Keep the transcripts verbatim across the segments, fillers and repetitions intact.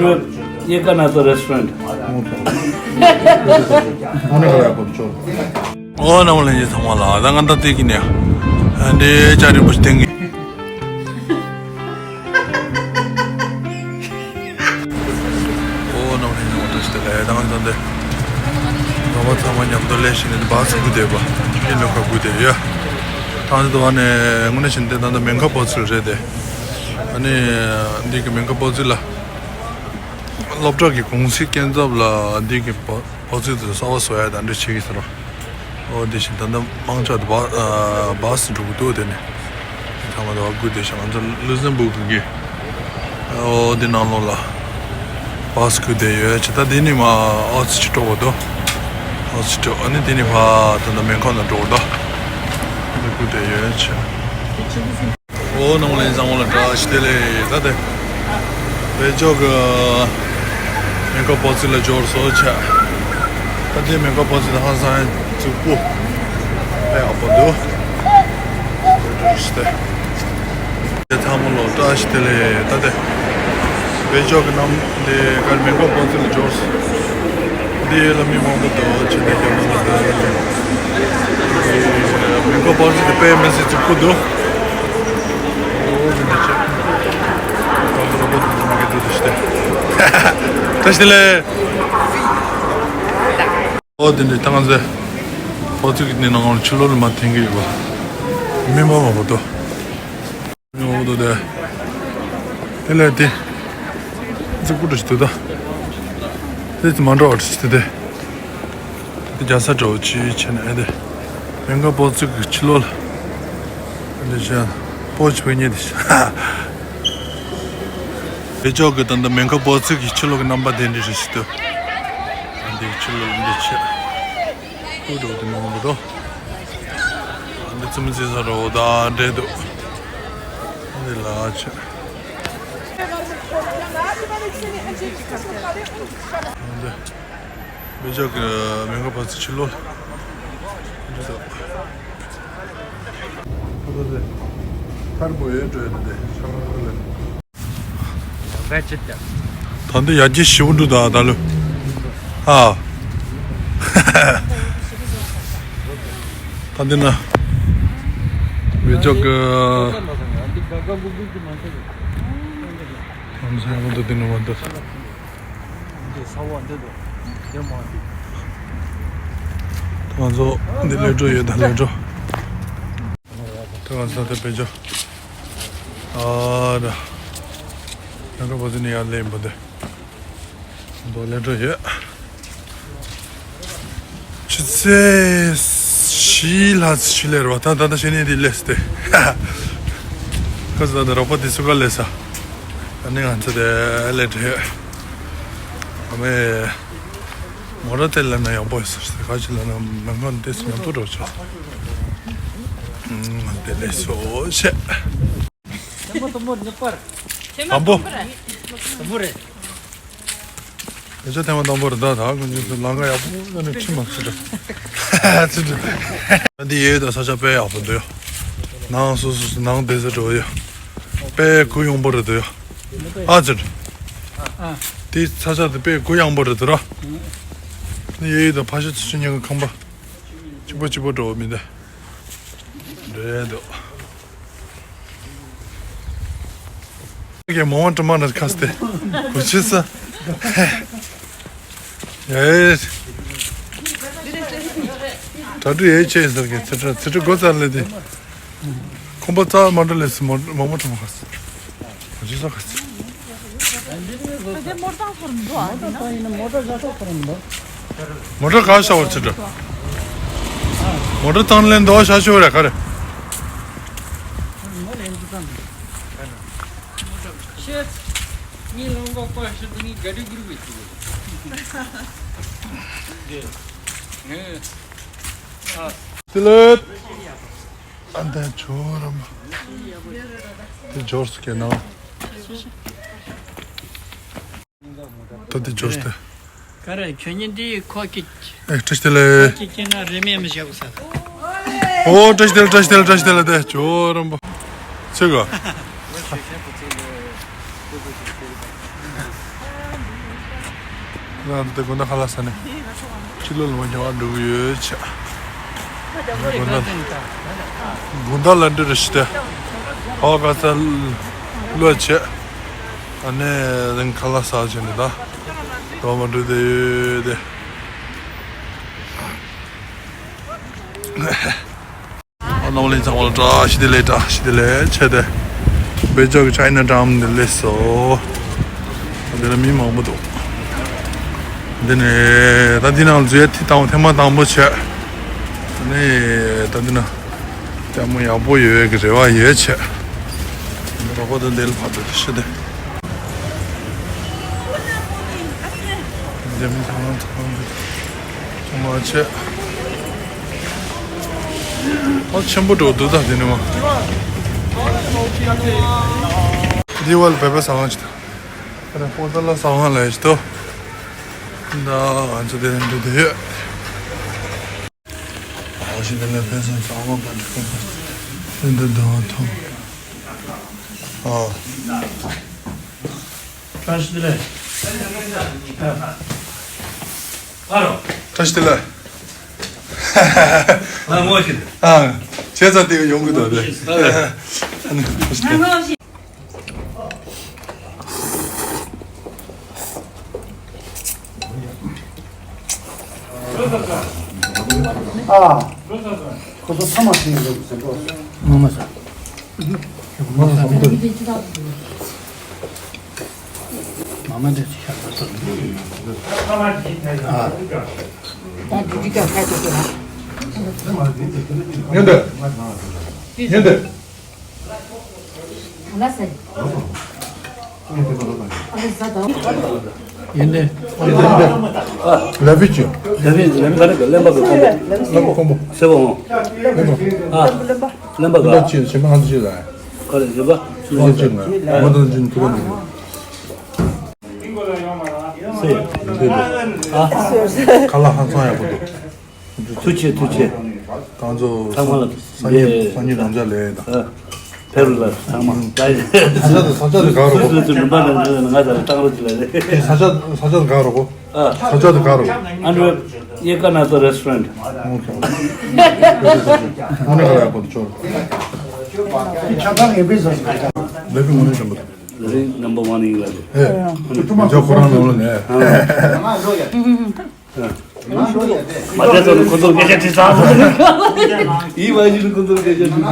ये करना तो रेस्टोरेंट। ཨོ་ནང་ལ་ཡིན་ཚང་མ་ལ་ད་ང་ད་དེ་གི་ནས་ཨ་འདྲེ་ཅ་རིན་པོ་ཆེ་སྟེང་གི། ཨོ་ནང་ལ་ཡིན་ཚང་མ་བཀྲ་ཤིས་བདེ་ལེགས། ད་ང་ད་འདི་ང་མ་ཚང་མ་མཉམ་དུ་ལས་ཤིག་ནས་བ་སི་སྒུག་བསྡད་པ་ཡིན་ལོ་ཁ་སྒུག་བསྡད་ཡ། ད་ང་ད་བ་ནས་དངོས་གནས་བྱས་ན་དེ་ད་ད་མེ་མཁའ་སྤོ་ཚུལ་རེད་དེ། ཨ་ནི་འདི་གི་མེ་མཁའ་སྤོ་ཚུལ་ལ། སློབ་གྲྭ་གི་གུང་སེང་སྐས་འཛེགས་ལ་འདི་གི་བ་སྤོ་ཚུལ་དུ་གསར་པ་བཟོ་ཡ་དང་འདྲ་བྱེད་ཀྱི་ཟེར་རོ། ཨོ་དེ་བཞིན་ད་ལྟ་མང་ཆེ་བ་བ་སི་འགྲོ་གི་འདུག་དེ་ནས་ཐ་མ་དུ་བ་སྒུག་བསྡད་ཤག་ང་ཚོ་ལུག་སེམ་སྦུག་གི་ཨོ་དེ་ནང་ལོགས་ལ་བ་སི་སྒུག་བསྡད་ཡོད་ཅེ། ད་དེ་ནས་མ་ཨོ་ཙི་ཅི་འགྲོ་བ་འདུག་ཨོ་ཙི་ཅི་ཨ་ནི་དེ་ནས་ཕ་ད་ལྟ་མེ་མཁའ་ལ་འགྲོ་བ་འདུག་སྒུག་བསྡད་ཡོད་ཅེ། ཨོ་ནང་ལ་ཡིན་ཚང་མ་ལ་བཀྲ་ཤིས་བདེ་ལེགས། ད་དེ་བོད་ལྗོངས་ཀྱི་མེ་མཁའ་སྤོ་ཚུལ་ལ་འབྱོར་སོང་ཆ། ད་དེ་མེ་མཁའ་སྤོ་ཚུལ་ཧང་སང་རྫིག་པོ་དཔེ་ཡག་པོ་འདུག་བཀྲ་ཤིས་བདེ། དེ་ཚང་མ་ལ་བཀྲ་ཤིས་བདེ་ལེགས། ད་དེ་བོད་ལྗོངས་ཀྱི་གནམ་དེ་གར་མེ་མཁའ་སྤོ་ཚུལ་ལ་འབྱོར་སོང་། འདི་ལ་མི་མང་པོ་འདུག་ཆེ་ནས་རྒྱ་ནག་ལ་འདི་མེ་མཁའ་སྤོ་ཚུལ་དེ་དཔེ་མི་སྲིད་རྫིག་པོ་འདུག་ཨོ་འདི་འདྲ་ཆེ། ད་འདི་རོ་པོ་འདི་མ་གི་འདུག་ཏུ་ཤི་སྟེ། བཀྲ་ཤིས་བདེ་ལེགས། ཨོ་འདི་འདྲ་ད་ང་ཚོ་སྤོ་ཚུལ་གྱི་ནང་ལ་ཕྱི་ལོགས་ལ་མར་འཐེན་གྱི་ཡོད་པ། མི་མང་མང་པོ་འདུག་ཡོང་འདུག་དེ། དེ་ལས་དེ། རྫིག་པོ་འདྲ་ཞིག་འདུག་ད། དེ་ཚོ་མ་འདྲ་བ་འདྲ་ཞིག་འདུག་དེ། དེ་རྒྱ་ས་འདྲ་བོ་ཅིག་བྱས་ནས་ཨེ་དེ། མེ་མཁའ་སྤོ་ཚུལ་གྱི་ཕྱི་ལོགས་ལ། འདི་བྱས། སྤོ་ཆུ་བའི་ཉེ་དེ་ཤ། བོད་ལྗོངས་ཀྱི་ད་ལྟ་མེ་མཁའ་སྤོ་ཚུལ་གྱི་ཕྱི་ལོགས་ཀྱི་རྣམ་པ་དེ་འདྲ་ཞིག་འདུག་འདི་ཕྱི་ལོགས་འདི་བྱས། ཀུ་འགྲོ་དེ་མང་པོ་འདུག་འདི་ཙུམ་ཙི་ས་རོ་ད་འདྲེ་འདུག་འདི་ལ་ཆ། འདི་བོད་ལྗོངས་ཀྱི་མེ་མཁའ་སྤོ་ཚུལ་ཕྱི་ལོགས་འདི་འདུག་ཐར་པོ་ཡོད་འགྲོ་ཡོད་དེ་ཤ་མ་ཐུག་ལེ། ད་འདི་ཡར་རྒྱས་ཞེ་པོ་འདུག་ད་ད་ལོ། ཨ། ད་འདི་ན། བོད་ལྗོངས་ཀྱི། ཨམ་སྲུ་ཡག་པོ་འདུག་འདི་ནང་མ་འདུག་ང་ཚོ་འདི་ལས་འགྲོ་ཡོད་ད་ལས་འགྲོ། ད་ང་ཚོ་ད་བོད་ལྗོངས། ཨ་ད། ཡང་འགྲོ་བ་ཟིན་ནས་ཡར་ལེན་པ་འདི། མདོ་ལེན་འགྲོ་ཡོད། ཆུ་ཚོད་བཞི་ལྷག་ཙམ་ཞིག་ལས་རེད་བ། ད་ད་ད་བྱས་ནས་འདི་ལས་སྟེ། ཁ་ས་ད་རོགས་པ་དེ་སུ་ག་ལས་ས། ཨ་ནི་ང་ཚོ་དེ་ལས་འགྲོ་ཡོད། ཨ་མའི། མོ་ཊ་དེ་ལས་ན་ཡག་པོ་ཡོད་ས་རེད། ག་ཅི་ལ་ན་མི་མང་དེ་སུ་མང་པོ་འགྲོ་ཆོག་ཨུམ། དེ་ལས་སོ་ཆེ། དང་པོ། དང་པོ་རེད། ཡོད་ཆ་ཐེངས་མ་དང་པོ་རེད་ད། ད་ཁོང་ཚོས་ལམ་ཁ་ཡག་པོ་ཡོད་ནས་ཁྲིད་མ་ཚུད་ད། ཚུད་ད། འདི་ཡོད་ད། ས་ཆ་དཔེ་ཡག་པོ་འདུག་ནང་སོ་སོ་སོ་ནང་བསྡད་ས་འགྲོ་ཡོད། དཔེ་གུ་ཡངས་པོ་རེད་འདུག་ཨ་ཙི། དེའི་ས་ཆ་དེ་དཔེ་གུ་ཡངས་པོ་རེད་འདུག་ར། འདི་ཡོད་ད། ཕ་ཤུལ་ཚུར་ཤུལ་ཉེ་གི་ཁང་པ། གཅིག་པ་གཅིག་པ་འགྲོ་བ་མི་འདུག་རེད་འདུག་ཀྱེ་མོ་ཝན་ཏྲ་མ་ན་ཁ་སྟེ། གོ་ཆེ་ས། ཡེ། གྲ་སྒྲིག་ཡེ་ཆེ་ཟེར་གི་ཚེ་ཁྲ་ཚེ་ཁྲ་སྒོ་རྩར་ལས་དེ། ཁོམ་པ་རྩ་མ་འགྲོ་ལས་སི་མོ་མོ་ཝན་ཏྲ་མ་ཁ་སྟེ། གོ་ཆེ་ས་ཁ་སྟེ། མོ་ཊ་ག་ཤ་བར་ཚེ་ཁྲ། མོ་ཊ་བཏང་ལེན་འདོགས་བྱ་ཤོག་རེ་ག་རེ། ཤེས། ངའི་ལམ་ཁ་པར་ཤི་དུ་ངའི་ག་དྲི་གུར་བའི་ཅི་གོ། ཨ། དེ་ལེ། ཨ་ད་ཆོ་རམ། དེ་འབྱོར་སུ་ཀེ་ན། ད་དེ་འབྱོར་སྟེ། ག་རེ་ཁྱོད་ཉིད་འདི་ཁོ་ཀི། ཨེ་བཀྲ་ཤིས་བདེ་ལེགས། ཁྱེད་ཀྱི་ན་རེ་མེ་མི་བཞག་ས། ཨོ་བཀྲ་ཤིས་བདེ་ལེགས་བཀྲ་ཤིས་བདེ་ལེགས་བཀྲ་ཤིས་བདེ་ལེགས་དེ་ཇོ་རམ་པ། ཚེ་ག་ང་ཚོ་དེ་དགོང་དག་ཁ་ལག་ཟ་ནས་ཕྱི་ལོགས་ལ་མ་འགྱངས་པ་འགྲོ་གི་ཡོད་ཆ། དགོང་དག་དགོང་དག་ལ་འདྲི་རུ་ཞིག་དེ་ཧོ་ག་ས་ལོ་ཆ། ཨ་ནེ་རིང་ཁ་ལག་ཟ་བྱས་ནས་ད་རོ་མ་འགྲོ་དེ་ཡོད་དེ། ཨ་ནོ་ལེན་ཚང་མ་ལ་བཀྲ་ཤིས་བདེ་ལེགས། བཀྲ་ཤིས་བདེ་ལེགས་བྱས་ཏེ། བེ་ཇོ་གི་ཅའི་ན་ཊའུན་འདི་སླེབས་སོང་། འདི་ལ་མི་མང་པོ་འདུག་འདི་ནས་ད་འདི་ནང་འཛུལ་ཡ་ཐེངས་དང་ཐེངས་མ་དང་པོ་བྱས། ནས་ད་འདི་ན་ལྟད་མོ་ཡག་པོ་ཡོད་གི་རེ་བ་ཡོད་བྱས། རོགས་པ་དང་འདི་ལ་ཕར་འགྲོ་དེ་ཤི་དེ། འདི་མི་ཚང་མ་ཚང་མ་འདི་ཚང་མ་བྱས། ཨ་ཆེན་པོ་འགྲོ་འདུག་ད་དེ་ནི་མ། འདི་བ་ལ་བེ་བེ་ཟ་ཁང་ཅིག་དང་། ཁ་ར་ཧྥོ་ཏ་ལ་ཟ་ཁང་ལ་ཡིན་ཏོ། ད་ང་ཚོ་དེ་རིང་འགྲོ་དུས་ཡོད། ཨོ་ཤི་དེ་ལ་ཕེ་སོང་ཟ་ཁང་པ་འགྲོ་གི་འདུག་འདི་འདི་འདི་ཐོང་། ཨ། བཀྲ་ཤིས་བདེ་ལེགས། ཨ་རོ། བཀྲ་ཤིས་བདེ་ལེགས། ང་ངོ་ཤེས། ཨ། བྱས་ཙང་དེ་ཡོང་གི་འདུག་དེ། ཨ་ནི། ཨ། ཁོ་ཚོ་ཚང་མ་ཟིན་འདུག་ཟེར་གོ། ངོ་མ་ཟ། ངོ་མ་ཟ་འདུག་མ་མ་འདྲ་ཅིག་ཤར་བ་ཚོར་འདུག་ཨ། ད་འདི་འདི་ག་ཁ་ཐུག་གི་ཡོད་འདུག་ཡོད་འདུག་ཡིན་ཏེ། ལ་བི་ཅི། ལ་བི་ལ་བི་ག་ལ་ག་ལེན་པ་གི་ཁོང་པོ། ལ་བི་ཁོང་པོ། སེ་བ་འོང་། ལེན་པ། ཨ། ལེན་པ་ག་ལ་ཅི་ཆེ་མ་ང་ཚོ་ཅི་ལ། ག་ལ་ཡོད་པ། ལ་ཅི་ལ། མ་དང་ཅི་ཐུག་པ་འདུག་སེ། ཨ། ཁ་ལག་ཧང་སང་ཡག་པོ་འདུག་ཐུགས་རྗེ་ཆེ། ཐུགས་རྗེ་ཆེ། ད་ང་ཚོ་ཚང་མ་ལ་སང་ཉིན་སང་ཉིན་རང་འཇགས་ལས་དང་། ཨ། ཕེབས་རོགས་ལ་ཚང་མ་ལ། ས་ཆ་དེ་ས་ཆ་དེ་ག་རོགས། སུ་སུ་རིམ་པ་ནང་ང་ཚོ་ལ་བཏང་རོགས་ཅིག་ལ་རེད། ས་ཆ་ས་ཆ་དེ་ག་རོགས། ཨ། ས་ཆ་དེ་ག་རོགས། Under Yekanato Restaurant. Okay. ཁོང་ནས་ག་ལ་ཡག་པོ་འདུག་ཆོག་ཆ་ཚང་ངེས་པའི་བཟོ་ཞིག་ལས་པའི་ངོ་ནས་འཇམ་པོ་འདུག་ལས་རིགས་number one ཡིན་ལ་རེད། ཨེ། ཁྱོད་ཁོ་རང་ནང་ལ་ནས། ཨ། མ་བསྡད་ཚོ་ནི་ཁོ་ཚོ་སྐད་ཆ་དྲིས་ཚར་སོང་། ཡིན་མ་ཡིན་ཁོ་ཚོ་སྐད་ཆ་དྲིས་ཚར་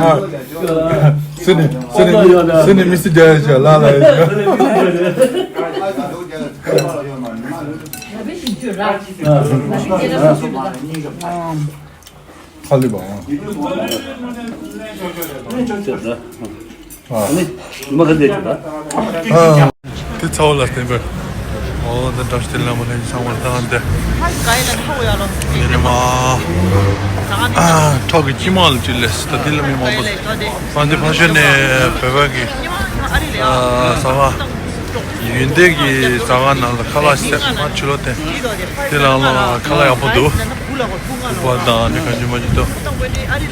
སོང་། སེ་ནི་སེ་ནི་སེ་ནི་མི་སི་རྒྱ་ཡ་ལ་ལ་ཡ། ཧ་ལི་བ། ཨ། ཨ་ནི་མ་ག་འདས་ཆོག་ད། ཨ། དེ་ཚ་བོ་ལ་བརྟེན་པས། ཨོ་ད་འདྲ་ཞིག་དེ་ལ་མ་ལྷན་ཚང་མར་བཏང་སྟེ། དེ་ནས་མ། ཨ། ཁྲོ་གི་ཁྱི་མ་ལ་ཅི་ལས་ད་དེ་ལ་མི་མང་པོ། ཨ་འདི་ཕ་ཤོད་ནས་བོད་པ་གི། ཨ། ཟ་བ། ཡོན་ཏན་གྱི་ཟ་ཁང་ནང་ལ་ཁ་ལག་བཤད་མ་ཆུ་ལོ་དེ། དེ་ལ་ལ་ཁ་ལག་ཡག་པོ་འདུག་ཁུག་པ་དང་ནི་ག་ཅི་མ་ཅི་འདུག་ཨ་འདི་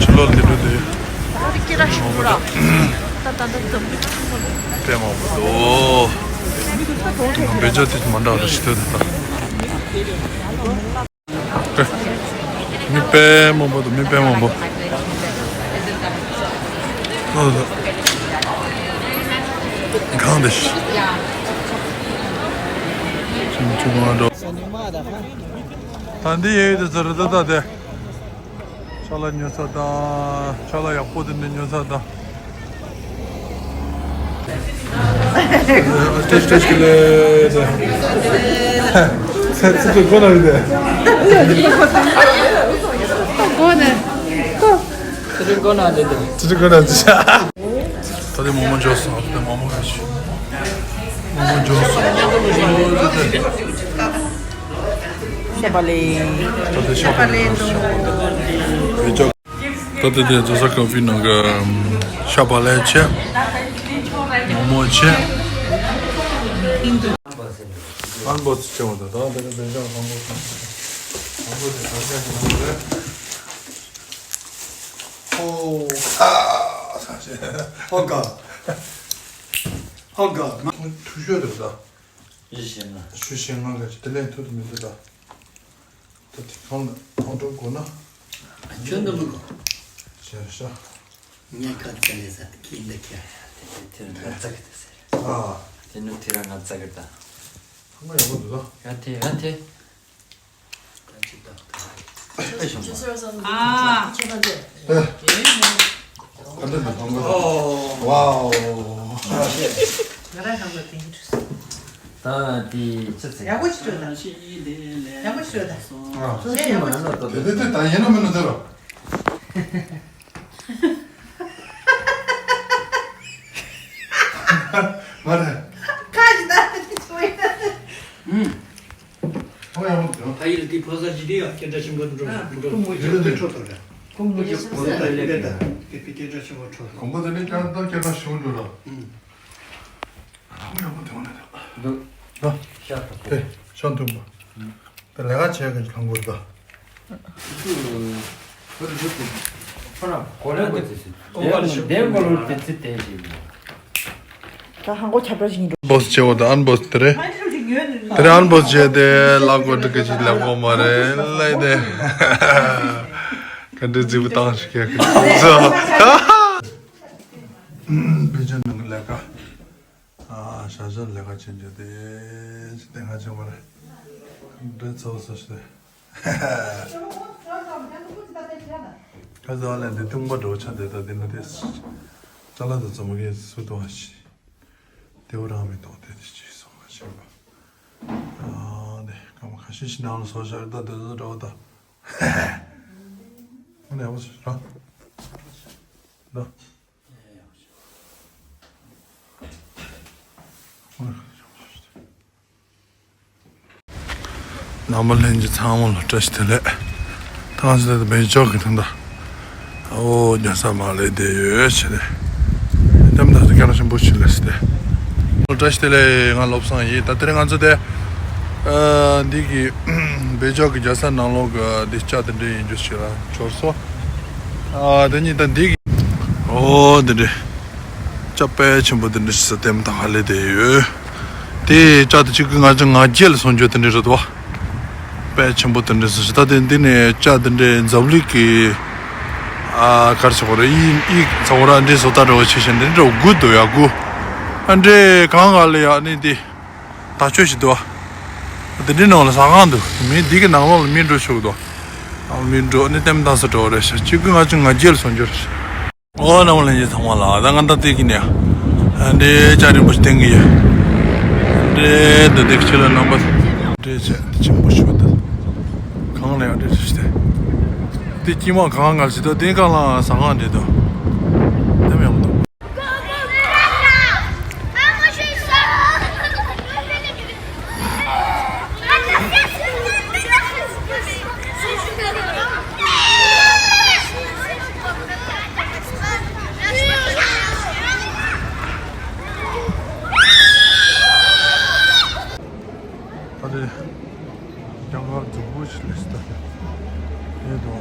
ཆུ་ལོ་འདི་འདུག་དེ། དཔེ་མང་པོ་འདུག་བེ་ཅོ་དེ་མ་འདྲ་བ་ཞིག་འདུག་ད། མི་དཔེ་མང་པོ་འདུག་མི་དཔེ་མང་པོ། གང་དེ་ཤི། ཁྱིམ་ཆུང་མ་འགྲོ། ད་འདི་ཡོད་དེ་ཟེར་ད་ད་དེ། ཅ་ལག་ཉོ་ས་དང་ཅ་ལག་ཡག་པོ་དེ་འདྲ་ཉོ་ས་དང་། སྟེ་སྟེ་ཀི་ལེ་དེ། ཚེ་ཚེ་གོ་ན་རེད་དེ། གོ་ནས་གོ། ཚེ་གོ་ན་རེད་དེ། ཚེ་གོ་ན་རེད་དེ། ད་དེ་མོག་མོག་འཇོག་སོང་། ད་དེ་མོག་མོག་ཧ་ཤི། མོག་མོག་འཇོག་སོང་། ཤ་བག་ལེབ། ད་དེ་ཤ་བག་ལེབ་འཇོག་སོང་། ད་དེ་དེ་ཛོ་ས་ཀོ་ཕི་ནང་གི་ཤ་བག་ལེབ་བྱས། མོག་མོག་བྱས། ཨན་བོག་སིང་བྱས་པ་དང་ད་དེ་ནི་བེ་ཅོན་ཨན་བོག་སིང་། ཨན་བོག་སིང་གང་བྱས་ནང་རེད། ཧོ་ཁ། ཧོ་ཀ། ཧོ་ཀ། ང་འཐུས་ཤོར་འདུག་ད། ཞུ་ཤེས་ན། ཞུ་ཤེས་ང་ག་ཅི་དེ་ལས་ཐུབ་མི་འདུག་ད། ད་དེ་གང་ལ་ཐོང་གྲོགས་དགོས་ན། ཁྱོད་འདི་མི་དགོས། ཞེས་ཤ། ངས་ཁ་ཙ་ལས་ཟ་དེ་ཁྱི་འདི་ཁྱི། དེ་དེ་དེ་ར་ང་ཙག་གི་དེ་ཟེར། ཨ། དེ་ནུ་དེ་ར་ང་ཙག་གི་ད། ཁང་པ་ཡག་པོ་འདུག་ད། ཡ་དེ་ཡ་དེ། ད་ཅི་ད་ད། ཨ། ཁ་ཏོན་དུ་ཐང་ག། ཝའོ། ང་རང་ཁང་པ་དེ་ཡིན་འགྲོ། ད་དེ་ཅི་ཟེར། ཡག་པོ་ཞིག་བྲོས་ད། ཡག་པོ་ཞིག་བྲོས་ད། ཨ། ཅི་ཞིག་མ་ན་ད་དེ་དེ་དེ་ད་ཡིན་ན་མིན་ན་དེ་རོ། མ་རེད། ཁ་ཞིག་ད་དེ་ཆོས་ཡིན། ཨུམ། ཨོ་ཡག་པོ་འདུག་ཕ་ཡུལ་དེ་ཕོ་གསར་གྱི་དེ་ཡང་སྐད་གྲགས་ཆེན་པོ་འགྲོ་ཨ། འགྲོ་ཁོང་མོ་འགྲོ་ཅག་འགྲོ་ཆོག་ཏོ་ར། ཁོང་མོ་ཅག་ཁོང་ཚོ་ལས་ད་སྐད་པའི་སྐད་གྲགས་ཆེན་པོ་འཕྲོ། གོམ་པ་དེ་ནས་ཀྱང་ད་སྐད་གྲགས་ཆེན་པོ་འགྲོ་ལ། ཨུམ། ཨོ་ཡག་པོ་འདུག་ཨ་ནི་འདུག་ད། ཤ་ཐོག་དེ་ཤ་འཐུང་པ། ད་ལས་ཀ་བྱས་གི་ལྷང་གོ་ད། ཁོ་ར་གོ་ལ་དེ་ཚེ་དེ་གོ་ལོ་དེ་ཚེ་དེ་ཞིག་ད་ཧང་གོ་ཁྱབ་ར་ཞིག་འགྲོ། བོས་བྱེད་འོ་ད་ཨན་བོས་དེ་རེད། དེ་རེད་ཨན་བོས་བྱས་ཏེ་ལག་གོ་འདྲི་གི་ཅིག་ལག་གོ་མ་རེད་ལ་དེ། ག་འདྲི་རྫིག་པོ་བཏང་ཞིག་ག་གི་ཚོ། བེ་ཅན་ནང་གི་ལས་ཀ། ཨ་ཤ་ཤ་ལས་ཀ་ཆེན་ཆེ་དེ། ཅི་དེ་ང་ཆེན་པོ་རེད། འདྲི་ཚོ་སོ་ཞིག་དེ། ཁ་ཟ་ལ་འདི་ཐུང་པ་འགྲོ་ཆ་འདི་ད་འདི་ནི་དེ། ཙ་ལ་དུ་ཙམ་གི་སུ་དུ་བ་ཤི། དེ་བ་རང་མི་ཐོག་དེ་དེ་ཅི་སོང་བ་ཤི་བ། ཨ་ནི་སྐར་མ་ཁ་ཤས་ཤི་ནང་ལ་སོ་ཤར་ད་དེ་ཚོ་འགྲོ་ད། ཨ་ནི་ཡག་པོ་སོ་ཤར་ད། རྣམ་པ་ལྷན་རྒྱས་ཚང་མ་ལ་བཀྲ་ཤིས་བདེ་ལེགས། ཐང་ཆེན་དེ་བེད་སྤྱོད་ཀྱི་དོན་དག་ཨོ་རྒྱ་ས་མ་ལེ་དེ་ཡོད་ཆེ་རེད། དེ་མ་ཐག་ཏུ་སྐད་གྲགས་ཆེན་པོ་ཞིག་ལས་ཏེ། བཀྲ་ཤིས་བདེ་ལེགས། ང་བློ་བཟང་ཡིན། ད་དེ་རིང་ང་ཚོ་དེ་ཨ་འདི་གི་བེད་སྤྱོད་ཀྱི་རྒྱ་ས་ནང་ལོགས་ཀྱི་འདི་ལྕགས་དེ་འདྲ་ཡིན་རྒྱུ་ཞིག་ལ་འབྱོར་སོང་། ཨ་དེ་གཉིས་ད་འདི་གི་ཨོ་དེ་འདྲ། ལྕགས་དཔེ་ཆེན་པོ་དེ་འདྲ་ཞིག་ས་ལྟད་མོ་ད་ཧ་ལས་དེ་ཡོད། དེ་ལྕགས་དེ་གཅིག་གི་ང་ཚོ་ང་རྒྱལ་སོང་རྒྱུ་དེ་འདྲ་རེད་བ། དཔེ་ཆེན་པོ་དེ་འདྲ་སོང་ཞིག་ད་དེ་འདི་ནས་ལྕགས་དེ་འདྲའི་འཛམ་གླིང་གི་ཨ་གར་ཆོག་རེད་ཡིན་ཡིག་ཚོགས་ར་འདྲའི་བཟོ་ལྟ་འདྲ་བོ་ཆེ་ཞིང་དེ་འདྲ་དགུ་འདུག་ཡ་དགུ། ཨ་འདྲའི་གང་ག་ལ་ཡ་ནི་དེ་ད་ཆོས་ཞིག་འདུག་བ། དེ་འདྲའི་ནང་ལ་ཟ་ཁང་འདུག་མི་འདི་གི་ནང་ལོགས་ལ་མི་འགྲོ་ཆོག་འདུག་ནང་ལ་མི་འགྲོ་ནི་ལྟད་མོ་ལྟ་ས་འགྲོ་རེད་ཤག་གཅིག་གི་ང་ཚོ་ང་རྒྱལ་སོང་རྒྱུ་རེད། ཨོ་རྣམ་པ་ལྷན་རྒྱས་ཚང་མ་ལ་ད་ང་ད་ལྟ་གི་ནས་ཨ་འདྲའི་ལྕགས་རིང་པོ་ཞིག་བསྟན་གི་ཡོད། འདྲའི་འདི་འདེགས་ཆེ་ལ་རྣམ་པ་འདྲའི་ཆེ་འདི་ཆེན་པོ་ཞིག་འདུག་གང་ལ་ཡང་འདྲའི་ཞིག་སྟེ། འདི་དཀྱིལ་མ་གང་གང་ཞིག་འདུག་དེ་གང་ལ་ཟ་ཁང་འདྲའི་འདུག་དེ་མ་ཡག་པོ་འདུག་ཨ་རེ། རྒྱ་གར་རྫིག་པོ་ཞིག་ལས་སྟ། ཡོད་དོ།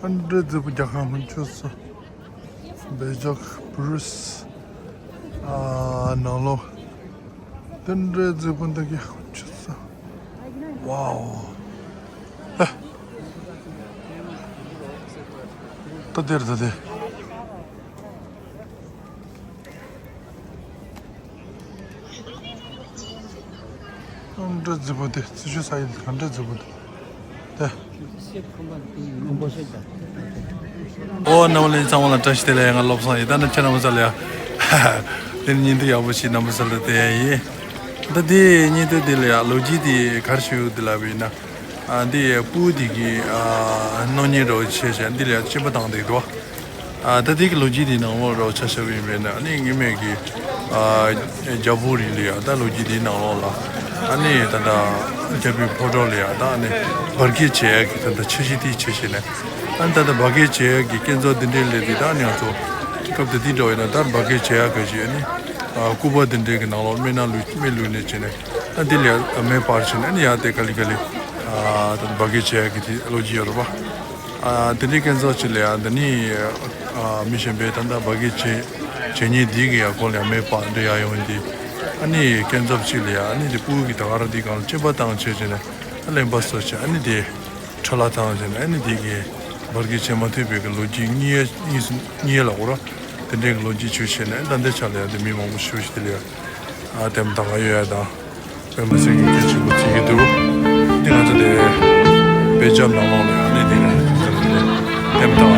ཨ་འདྲ་རྫིག་པོ་རྒྱ་གར་ཧུན་ཆོས་སོ། བེ་ཇག་པུ་རུས། ཨ་ནང་ལོགས། དེ་འདྲའི་རྫིག་པོ་འདི་གི་ཆུ་ཚ། ཝའོ། ཧ། ད་དེར་ད་དེ། གང་འདྲ་རྫིག་པོ་དེ་རྩི་ཤུ་ས་ཡིན་གང་འདྲ་རྫིག་པོ་དེ། ད། ཨོ་རྣམ་པ་ལྷན་རྒྱས་ཚང་མ་ལ་བཀྲ་ཤིས་བདེ་ལེགས། ང་བློ་བཟང་ཡིན། ད་ནི་ཁྱེད་རྣམ་པ་ཚོ་ལ་ཡ་དེ་ནི་བརྙན་ཐུང་ཡག་པོ་ཞིག་རྣམ་པ་ཚོ་ལ་སྟོན་ཡ་ཡིན། ད་དེ་བརྙན་ཐུང་དེ་ལ་ཡ་ལོ་རྒྱུས་དེ་ག་རེ་ཞུ་དེ་ལབ་པ་ཡིན་ན། ཨ་འདི་སྤུ་གུ་འདི་གི་ཨ་སྣང་བརྙན་འདྲ་བོ་བྱས་བྱས་འདི་ལ་གཅེས་པ་བཏང་བསྡད་འདུག་ཨ་ད་འདི་གི་ལོ་རྒྱུས་འདི་ནང་ལོགས་འདྲ་བོ་ཆ་བཞག་པ་ཡིན་པས་ན་ཨ་ནི་སྔོན་མའི་གི་ཨ་རྒྱལ་པོ་རིང་ལ་ཡ་ད་ལོ་རྒྱུས་འདིའི་ནང་ལོགས་ལ་ཨ་ནི་ད་ལྟ་རྒྱལ་པོའི་ཕོ་བྲང་ལ་ཡ་ད་ཨ་ནི་འབར་གས་བྱེད་ཡ་གི་ད་ལྟ་འཆར་གཞི་དེ་བྱས་བྱས་ནས་ཨ་ནི་ད་ལྟ་འབར་གས་བྱེད་ཡ་གི་སྐས་འཛེག་འདི་འདྲའི་ལས་དེ་ད་ཨ་ནི་ང་ཚོ་སྐབས་དེ་དུས་འདྲ་བོ་ཡིན་ན་ད་འབར་གས་བྱེད་ཡ་གི་ཞིག་ཨ་ནི་ཨ་སྐུད་པ་འདི་འདྲའི་གི་ནང་ལོགས་སྨན་སྣ་བླུགས་སྨན་བླུགས་ནས་བྱས་ནས། ཨ་འདི་ལས་མེ་སྤར་བྱས་ནས་ཨ་ནི་ཡར་དེ་ག་ལེ་ག་ལེ་ཨ་ད་འབར་གས་བྱེད་ཡ་གི་དེ་ལོ་རྒྱུས་ཡོད་རེད་པ། ཨ་དེ་འདྲའི་སྐས་འཛེག་ཅིག་ལ་ཡ་འདི་ནི་ཨ་མི་གཞན་པས་ད་ལྟ་འབར་གས་བྱེད་བྱེད་མཁན་འདི་གི་ཡ་སྐོར་ལ་ཡ་མེ་སྤར་འདི་ཡར་ཡོང་འདི་ཨ་ནི་སྐས་འཛེག་ཅིག་ལ་ཡ་ཨ་ནི་དེ་སྤུ་གུ་གི་ད་ག་རང་འདི་སྒང་ལ་གཅེས་པ་བཏང་བྱས་བྱས་ནས་ཨ་གླེན་པ་བཟོས་བྱས་ཨ་ནི་དེ་ཁྲ་ལ་བཏང་བྱས་ནས་ཨ་ནི་དེ་གི་འབར་གས་བྱེད་མ་ཐུབ་པའི་གི་ལོ་རྒྱུས་རྙེད་རྙེད་རྙེད་ལ་འོ་ར་དེ་འདྲའི་གི་ལོ་རྒྱུས་བྱུང་བྱས་ནས་ཨ་ད་འདི་ཆ་ལ་ཡ་དེ་མི་མང་པོ་ཞེ་པོ་ཞིག་དེ་ལ་ཡ་ཨ་དེ་མ་ད་ག་ཡོད་ཡ་དང་། པད་མ་སེང་གེ་སྐད་ཆེན་པོ་བྱེད་ཀྱི་འདུག་འདི་ང་ཚོ་དེ་དཔེ་ཆ་ནང་ལོགས་ལ་ཡང་གནས་དེ་ནས་ལྟད་མོ་ལྟ་